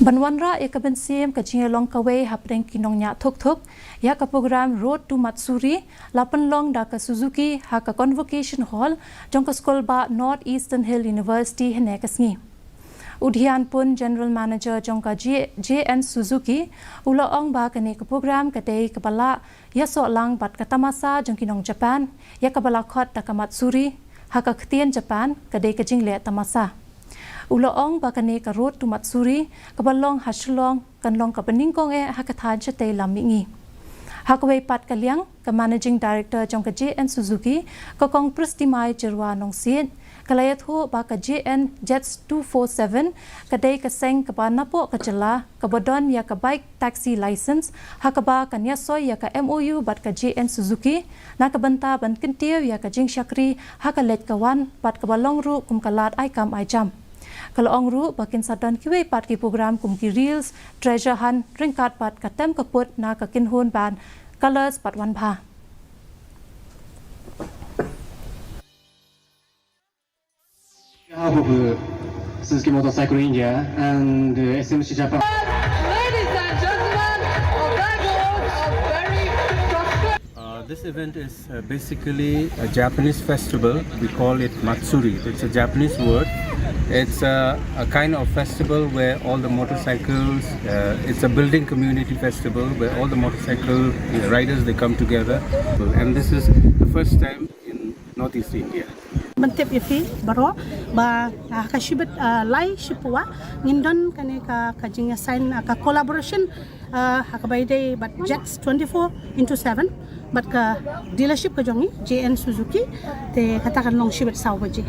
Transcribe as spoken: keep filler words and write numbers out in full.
Ban wanrah ïa ka mynsiem ka jingïalong kawei hapdeng ki nongñiah thuk thuk ïa ka program Road to Matsuri, la pynlong da ka Suzuki ha ka Convocation Hall jong ka Skulbah North Eastern Hill University hynne ka sngi. U Dhyan Pun, General Manager jong ka J-, J N Suzuki, u la ong ba kane ka program ka dei kaba la ïasoh lang bad ka tamasa jong ki nong Japan ïa kaba la khot da ka Matsuri, ha ka ktien Japan ka dei ka jingleh tamasa. U la ong ba kane ka Road to Matsuri kaba long ha Shillong kan long kaba nyngkong eh ha ka thaiñ shatei lam mihngi. Ha kawei pat ka liang, ka Managing Director jong ka J N Suzuki, ka Kong Pristimai Jyrwa Nongsiej, ka la ïathuh ba ka J N Jets two four seven ka dei ka seng kaba napoh ka jylla kaba don ïa ka bike taxi license, ha kaba kan ïasoi ïa ka M O U bad ka J N Suzuki na ka bynta ban kyntiew ïa ka jingshakri ha ka leit ka wan, bad kaba long ruh kum ka lad ai kam ai jam. Ka la ong ruh ba kin sa don kiwei pat ki program kum ki reels, treasure hunt, ryngkat bad ka tem ka put na ka kynhun band Colours bad Wanbha. On behalf of uh, Suzuki Motorcycle India and uh, S M C Japan. Ladies and gentlemen, a very prosperous Uh, this event is uh, basically a Japanese festival. We call it Matsuri. It's a Japanese word. It's a, a kind of festival where all the motorcycles, uh, it's a building community festival where all the motorcycle uh, riders, they come together. And this is the first time in Northeast India. Ban tip ïa phi baroh ba ha ka shibit lai shiphew ngin don kane ka ka jingïasign ka collaboration ha kaba ïadei bad Jets twenty-four into seven bad ka dealership ka jong ngi J N Suzuki, te kata kan long shibit saw baje.